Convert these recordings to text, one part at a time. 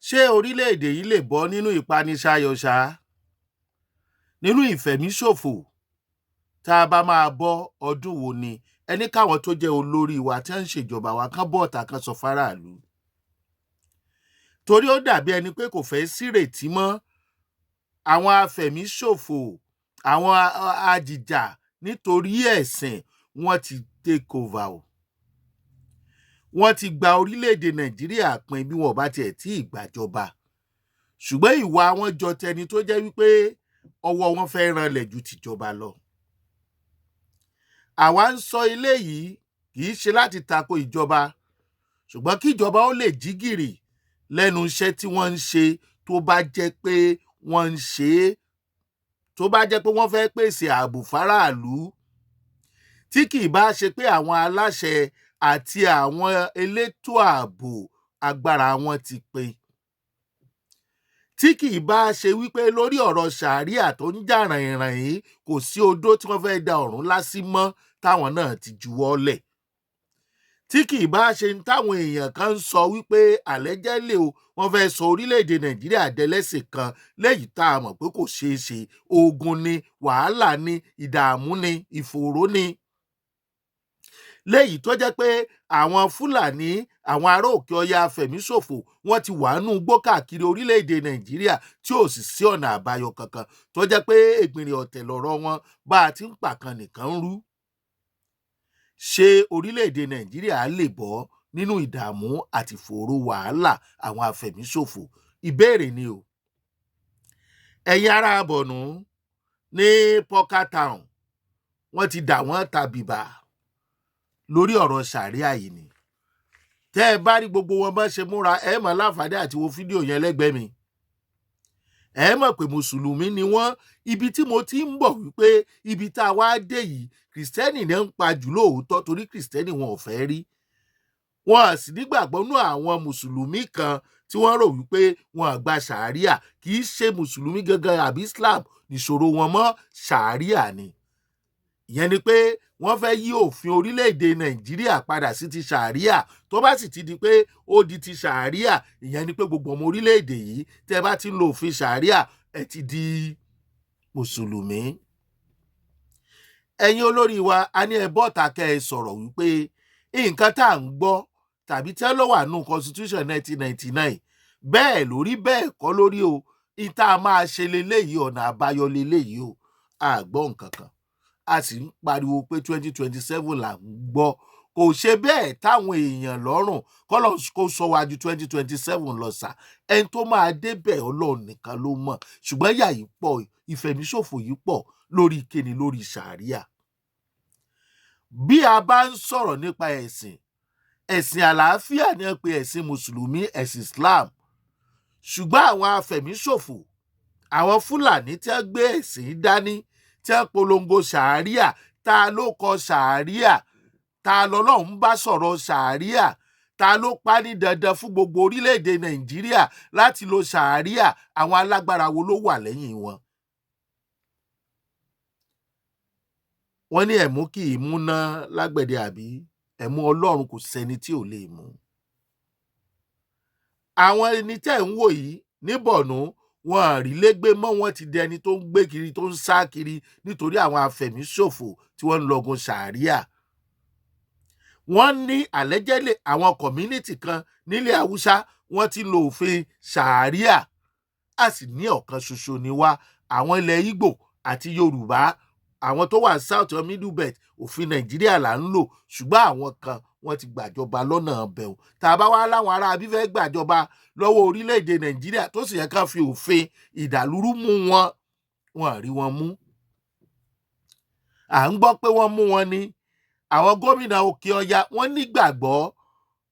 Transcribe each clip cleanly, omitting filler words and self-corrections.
Ṣé orílẹ̀-èdè yìí lè bọ́ nínú ìpaniṣayọ̀ ṣá, nínú ìfẹ̀míṣòfò? Tá a bá máa bọ́, ọdún wo ni? Ẹni káwọn tó jẹ́ olórí wa tí wọ́n ń ṣèjọba wa kán bọ́ ọ̀tá kan sọ fáráàlú, torí ó dàbí ẹni pé kò fẹ́ sírètí mọ́. Àwọn afẹ̀míṣòfò, àwọn ajìjà nítorí ẹ̀sìn, wọ́n ti take over o. Wọ́n ti gba orílẹ̀-èdè Nàìjíríà pin bí wọn ò bá tiẹ̀ tí ì gbàjọba, ṣùgbọ́n ìwà wọn jọ tẹni tó jẹ́ wípé ọwọ́ wọn fẹ́ ranlẹ̀ ju tìjọba lọ. Àwa ń sọ eléyìí kì í ṣe láti tako ìjọba, ṣùgbọ́n kí ìjọba ó lè jí gìrì lẹ́nu iṣẹ́ tí wọ́n ń ṣe, tó bá jẹ́ pé wọ́n ń ṣe é, tó bá jẹ́ pé wọ́n fẹ́ pèsè ààbò fáráàlú, tí kì í bá ṣe pé àwọn aláṣẹ àti àwọn elétò ààbò agbára wọn ti pin, tí kì í bá ṣe wípé lórí ọ̀rọ̀ sàríà tó ń jà ràìnràìn yìí, kò sí odó tí wọ́n fẹ́ da ọ̀run lásì mọ́ táwọn náà ti juwọ́ lẹ̀, tí kì í bá ṣe ń táwọn èèyàn kan ń sọ wípé àlẹ́jẹ́lẹ̀ o, wọ́n fẹ́ sọ orílẹ̀-èdè Nàìjíríà dẹlẹ́sìn kan, léyìí tá a mọ̀ pé kò ṣeé ṣe. Ogun ni, wàhálà ni, ìdààmú ni, ìfòòró ni, léyìí tó jẹ́ pé àwọn Fúlàní, àwọn ará òkè ọya afẹ̀míṣòfò, wọ́n ti wà nínú igbó káàkiri orílẹ̀-èdè Nàìjíríà tí ò sì sí ọ̀nà àbáyọ kankan, tó jẹ́ pé ègbìnrìn ọ̀tẹ̀ lọ̀rọ̀ wọn, bá a ti ń pàkan nìkan ń rú. Ṣé orílẹ̀-èdè Nàìjíríà lè bọ́ nínú ìdààmú àti ìfòòró wàhálà àwọn afẹ̀míṣòfò? Ìbéèrè ni o. Ẹ̀yin ará Bọ̀nú ní Pọ́ká Town, wọ́n ti dà wọ́n ta bìbà lórí ọ̀rọ̀ sàríà yìí ni. Tẹ́ ẹ bá rí gbogbo wọn bá ṣe múra, ẹ mọ̀ láǹfààní àti wo fídíò yẹn lẹ́gbẹ̀ẹ́ mi, ẹ mọ̀ pé mùsùlùmí ni wọ́n. Ibi tí mo ti ń bọ̀ wípé ibi tá a wá dé yìí, kìrìsìtẹ́nì ní ń pa jù lóòótọ́, torí kìrìsìtẹ́nì wọn ò fẹ́ rí wọn à sì nígbàgbọ́ nú àwọn mùsùlùmí kan tí wọ́n rò wípé wọn àgbà sàríà. Kì í ṣe mùsùlùmí gangan àbí Islam nìṣòro wọn mọ́, sàríà ni. Ìyẹn ni pé wọ́n fẹ́ yí òfin orílẹ̀-èdè Nàìjíríà padà sí ti sàríà. Tó bá sì ti di pé ó di ti sàríà, ìyẹn ni pé gbogbo ọmọ orílẹ̀-èdè yìí, tẹ́ bá ti ń lo òfin sàríà, ẹ ti di mùsùlùmí. Ẹ̀yin olórí wa, a ní ẹ bọ́ta kẹ́ ẹ sọ̀rọ̀ wípé nǹkan tá à ń gbọ́ tàbí tí wọ́n lọ wà nù constitution 1999, bẹ́ẹ̀ lórí, bẹ́ẹ̀ kọ́ lórí o. Ìta máa ṣe leléyìí, ọ̀nà àbáyọ leléyìí o. A gbọ́ nǹkan kan, a sì ń pariwo pé 2027 là ń gbọ́. Kò ṣe bẹ́ẹ̀ táwọn èèyàn lọ́rùn kọ́lọ̀ kó sọ wá ju 2027 lọ sà. Ẹni tó máa débẹ̀, Ọlọ́run nìkan ló mọ̀. Ṣùgbọ́n yà yìí pọ̀, ìfẹ̀míṣòfò yìí pọ̀ lórí kíni? Lórí sàríà. Bí a bá ń sọ̀rọ̀ nípa ẹ̀sìn, ẹ̀sìn àlàáfíà ni wọ́n pe ẹ̀sìn mùsùlùmí, ẹ̀sìn Islam. Ṣùgbọ́n àwọn afẹ̀míṣòfò, àwọn Fúlàní tí wọ́n gbé ẹ̀sìn dání, tí wọ́n polongo sàríà, ta ló kọ sàríà? Ta lọ́lọ́run bá sọ̀rọ̀ sàríà? Ta ló pa ní dandan fún gbogbo orílẹ̀-èdè Nàìjíríà láti lo sàríà? Àwọn alágbára wo ló wà lẹ́yìn wọn? Wọ́n ní ẹ̀mú kì í múná lágbẹ̀dẹ, àbí ẹ̀mú Ọlọ́run kò sẹ́ni tí ò lè mú. Àwọn ẹni tẹ́ ń wò yìí ní Bọ̀nú, wọn à rí légbé mọ́. Wọn ti di ẹni tó ń gbé kiri, tó ń sá kiri, nítorí àwọn afẹ̀míṣòfò tí wọ́n ń lọgun sàríà. Wọ́n ní àlẹ́jẹ́lẹ̀ àwọn community kan nílẹ̀ Haúsá, wọ́n ti lo òfin sàríà. A sì ní ọ̀kan ṣoṣo ni wá. Àwọn ilẹ̀ Ìgbò àti Yorùbá, àwọn tó wà South and Middle Belt, òfin Nàìjíríà là ń lò. Ṣùgbọ́n àwọn kan, wọ́n ti gbàjọba lọ́nà bẹ̀rù. Tá a bá wá láwọn ará abí fẹ́ gbàjọba lọ́wọ́ orílẹ̀-èdè Nàìjíríà, tó sì yẹ ká fi òfin ìdàlúrú mú wọn, wọn rí wọn mú. À ń gbọ́ pé wọ́n mú wọn ní àwọn gómìnà òkè ọya, wọ́n nígbàgbọ́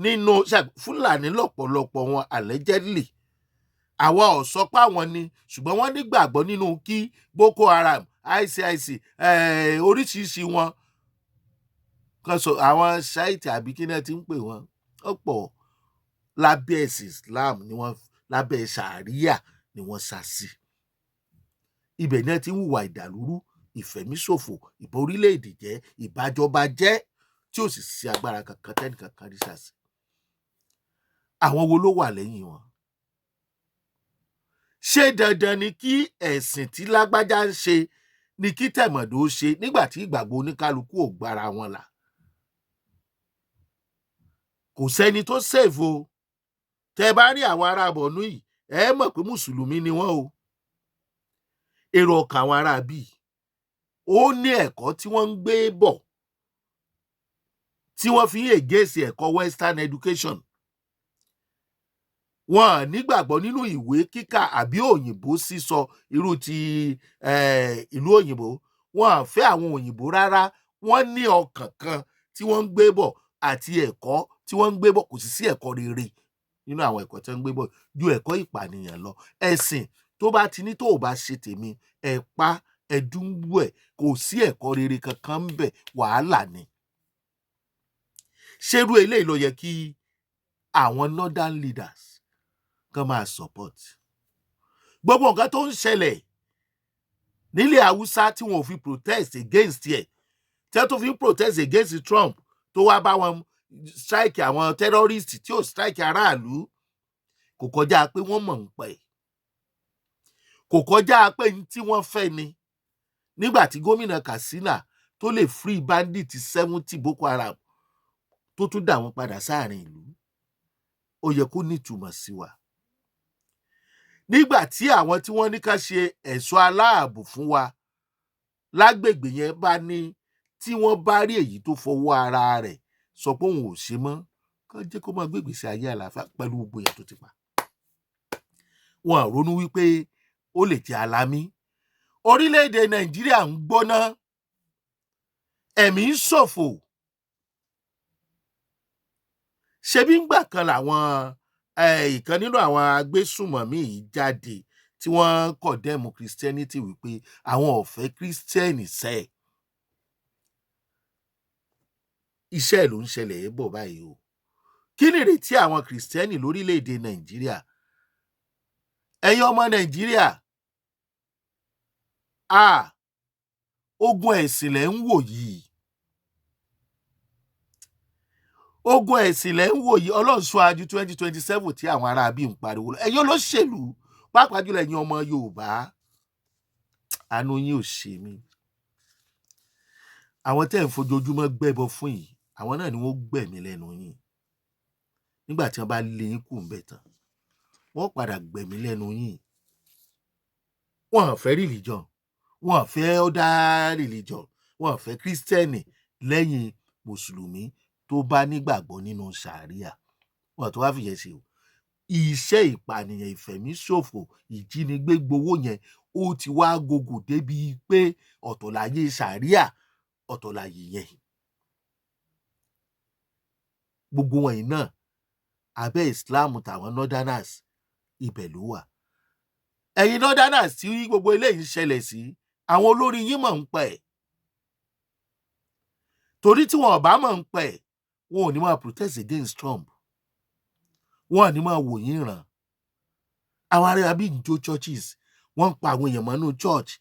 nínú Fúlàní lọ́pọ̀lọpọ̀ wọn allegedly. Àwa ò sọ pé àwọn ni, ṣùgbọ́n wọ́n nígbàgbọ́ nínú kí Boko Haram, ICIC, oríṣiríṣi wọn kan sọ àwọn ṣáìtì àbí kí náà ti ń pè wọ́n ọ̀pọ̀ lábẹ́ ẹ̀sìn Islam ni wọ́n, lábẹ́ sàríà ni wọ́n sá sí. Ibẹ̀ náà ti ń hùwà ìdàlúrú, ìfẹ̀míṣòfò, ìbò orílẹ̀-èdè jẹ́, ìbàjọba jẹ́, tí ò sì sí agbára kankan tẹ́nìkankan rí sàsì. Àwọn wo ló wà lẹ́yìn wọn? Ṣé dandan ni kí ẹ̀sìn tí lágbájá ń ṣe ni kí tẹ̀mọ̀dò ṣe nígbà tí ìgbàgbọ́ oníkálukú ò gbára wọn là? Kò sẹ́ni tó save o. Tẹ́ ẹ bá rí àwọn ará Borno yìí, ẹ mọ̀ pé mùsùlùmí ni wọ́n o. Èrò ọkàn àwọn ará bíi ó ní ẹ̀kọ́ tí wọ́n ń gbé bọ̀ tí wọ́n fi ń against ẹ̀kọ́ Western education. Wọn nígbàgbọ́ nínú ìwé kíkà àbí òyìnbó sísọ irú ti ìlú òyìnbó. Wọn à fẹ́ àwọn òyìnbó rárá. Wọ́n ní ọkàn kan tí wọ́n ń gbé bọ̀ àti ẹ̀kọ́ tí wọ́n ń gbé bọ̀. Kò sì sí ẹ̀kọ́ rere nínú àwọn ẹ̀kọ́ tí wọ́n ń gbé bọ̀ ju ẹ̀kọ́ ìpànìyàn lọ. Ẹ̀sìn tó bá ti ní tó ò bá ṣe tèmi, ẹ̀ pa ẹ̀dúnwó ẹ̀, kò sí ẹ̀kọ́ rere kankan ń bẹ̀, wàhálà ni. Ṣerú eléyìí ló yẹ kí àwọn northern leaders kan máa support? Gbogbo nǹkan tó ń ṣẹlẹ̀ nílẹ̀ Haúsá tí wọn ò fi protest against ẹ̀, tí wọ́n tó fi ń protest against Trump tó wá bá wọn strike àwọn terrorist tí ò strike aráàlú, kò kọjá pé wọ́n mọ̀ ń pẹ̀, kò kọjá pé ní tí wọ́n fẹ́ ni. Nígbà tí gómìnà Katsina tó lè free bandit 70 Boko Haram, tó tún dà wọ́n padà sáàrin ìlú, ó yẹ kó nítumọ̀ sí wa. Nígbà tí àwọn tí wọ́n ní ká ṣe ẹ̀ṣọ́ aláàbò fún wa lágbègbè yẹn bá ní tí wọ́n bá rí èyí tó fọwọ́ ara rẹ̀ sọ pé òun ò ṣe mọ́, kán jẹ́ kó máa gbé ìgbésí ayé àlàáfíà pẹ̀lú gbogbo èèyàn tó ti pa. Wọn ronú wípé ó lè jẹ́ alámí. Orílẹ̀-èdè Nàìjíríà ń gbóná, ẹ̀mí ń ṣòfò. Ṣebí ńgbà kan làwọn ìkan nínú àwọn agbésùmọ̀mí yìí jáde tí wọ́n condemn Christianity wípé àwọn ò fẹ́ Christian sẹ́ẹ̀. Iṣẹ́ ló ń ṣẹlẹ̀ ẹ́ bọ̀ báyìí o. Kí ni ìrètí àwọn Kìrìsìtẹ́nì lórílẹ̀‐èdè Nàìjíríà? Ẹ̀yin ọmọ Nàìjíríà, a ogun ẹ̀sìn lẹ̀ ń wò yìí, ogun ẹ̀sìn lẹ̀ ń wò yìí. Ọlọ́run sọ ajú 2027 tí àwọn ará bí ń pariwo lọ. Ẹ̀yin olóṣèlú, pàápàá jùlọ ẹ̀yin ọmọ Yorùbá, àánú yín ò ṣe mí. Àwọn tẹ́ ń fojoojúmọ́ gbẹ́bọ fún yìí, àwọn náà ni wọ́n gbẹ̀mí lẹ́nu yín nígbà tí wọ́n bá lé yín kù ń bẹ̀ tán. Wọ́n padà gbẹ̀mí lẹ́nu yín. Wọ́n fẹ́ religion, wọ́n fẹ́ other religion, wọ́n fẹ́ kírísítẹ́nì lẹ́yìn mùsùlùmí tó bá nígbàgbọ́ nínú sàríà. Wọ́n tó wá fìyẹn ṣe o. Iṣẹ́ ìpànìyàn, ìfẹ̀míṣòfò, ìjínigbé gbowó yẹn, ó ti wá gògò débi pé ọ̀tọ̀ láyé sàríà, ọ̀tọ̀ láyé yẹn. Gbogbo wọ̀nyí náà, abẹ́ Islam tàwọn northerners ibẹ̀ ló wà. Ẹ̀yin northerners tí gbogbo eléyìí ń ṣẹlẹ̀ sí, àwọn olórí yín mọ̀ ń pa ẹ̀, torí tí wọn ò bá mọ̀ ń pa ẹ̀, wọn ò ní máa protest against Trump, wọn ò ní máa wò yín ràn. Àwọn ará bí ń jó churches, wọ́n ń pa àwọn èèyàn mọ́nú church.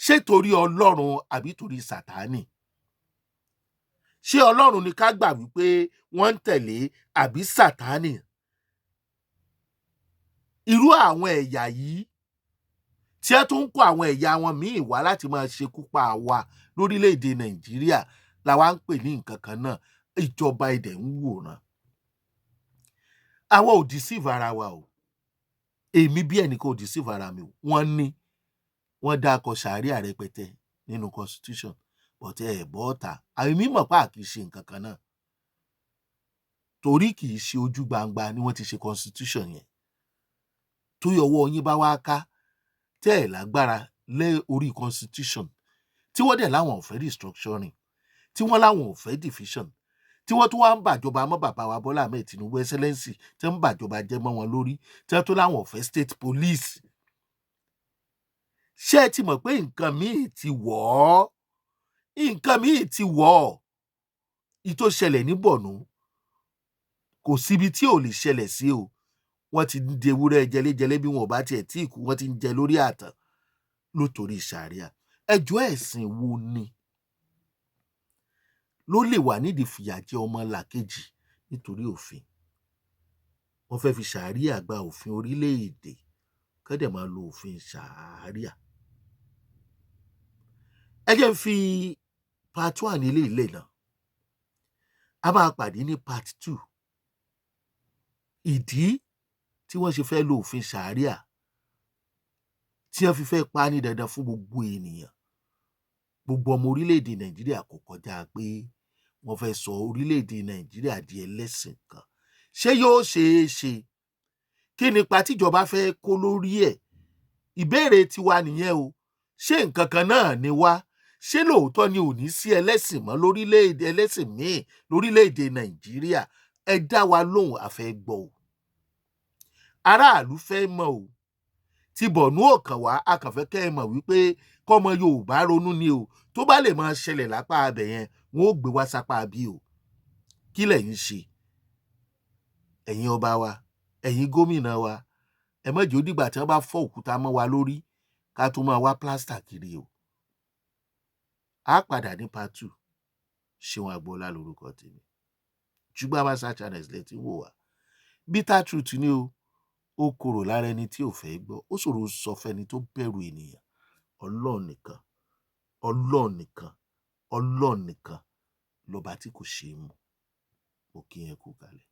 Ṣé torí Ọlọ́run àbí torí Sátánì? Ṣé Ọlọ́run ni ká gbà wípé wọ́n ń tẹ̀lé àbí Sátánì? Irú àwọn ẹ̀yà yìí tí ẹ tún ń kó àwọn ẹ̀yà wọn míì wá láti máa ṣekú pa àwa lórílẹ̀‐èdè Nàìjíríà làwa ń pè ní nǹkan kan náà. Ìjọba ẹ̀dẹ̀ ń wòran. Àwa ò deceive ara wa o. Èmi bí ẹnìkan ò deceive ara mi o. Wọ́n ní wọ́n dákọ̀ sàríà rẹpẹtẹ nínú constitution, but ẹ bọ́ ọ̀tà àwọn mímọ̀ pa kì í ṣe nǹkan kan náà, torí kì í ṣe ojú gbangba ni wọ́n ti ṣe constitution yẹn. Tó yọ ọwọ́ yín bá wá ká tẹ́ ẹ̀ lágbára lé orí constitution tí wọ́n dẹ̀ láwọn ò fẹ́ restructuring, tí wọ́n láwọn ò fẹ́ division, tí wọ́n tún wá ń bàjọba mọ́ bàbá wa Bọ́lá Ahmed Tinubu, Excellency, tí wọ́n ń bàjọba jẹ́ mọ́ wọn lórí, tí wọ́n tún láwọn ò fẹ́ state police. Ṣé ẹ ti mọ̀ pé nǹkan míì ti wọ̀ ọ́? Nǹkan míì ti wọ̀ ọ́. Ìtò ṣẹlẹ̀ ní Borno, kò síbi tí ò lè ṣẹlẹ̀ sí o. Wọ́n ti ń di ewúrẹ́ jẹlẹ́jẹlẹ́ bí wọn ò bá tiẹ̀ tí ì kú, wọ́n ti ń jẹ lórí àtàn lótorí sàríà. Ẹjọ́, ẹ̀sìn wo ni ló lè wà nídìí fìyà jẹ ọmọ làkejì nítorí òfin? Wọ́n fẹ́ fi sàríà gba òfin orílẹ̀-èdè. Kán dẹ̀ máa lo òfin ṣàríà. Ẹ jẹ́ n fi part one ilé ilé náà. A máa pàdé ní part two. Ìdí tí wọ́n ṣe fẹ́ lo òfin ṣàríà, tí wọ́n fi fẹ́ pa á ní dandan fún gbogbo ènìyàn, gbogbo ọmọ orílẹ̀-èdè Nàìjíríà, kò kọjá pé wọ́n fẹ́ sọ orílẹ̀-èdè Nàìjíríà di ẹlẹ́sìn kan. Ṣé yóò ṣeé ṣe? Kí nípa tíjọba fẹ́ kó lórí ẹ̀? Ìbéèrè tiwa nìyẹn o. Ṣé nǹkan kan náà ni wá? Ṣé lóòótọ́ ni ò ní sí ẹlẹ́sìn mọ́ lórílẹ̀-èdè, ẹlẹ́sìn míì lórílẹ̀-èdè Nàìjíríà? Ẹ dá wa lóhùn, a fẹ́ gbọ́ o. Aráàlú fẹ́ mọ̀ o. Ti Bọ̀nú ò kàn wá. A kàn fẹ́ kẹ́ ẹ mọ̀ wípé kọ́mọ Yorùbá ronú ni o. Tó bá lè máa ṣẹlẹ̀ lápá abẹ yẹn, wọn ó gbé wá sápá bí o. Kí lẹ̀yin ṣe, ẹ̀yin ọba wa, ẹ̀yin gómìnà wa? Ẹ má jẹ́ ó dìgbà tí wọ́n bá fọ́ òkúta mọ́ wa lórí ká tó máa wá plaster kiri o. Á padà ní part two. Ṣéun Agboola lórúkọ tèmi. Ṣùgbọ́n Amasa Channels lẹ ti ń wò wá. Bitter truth ni o. Ó korò lára ẹni tí ò fẹ́ gbọ́, ó ṣòro sọ fẹ́ni tó bẹ̀rù ènìyàn. Ọlọ́run nìkan, Ọlọ́run nìkan, Ọlọ́run nìkan lọ́ba tí kò ṣeé mú. Mo kí yẹn kú kalẹ̀.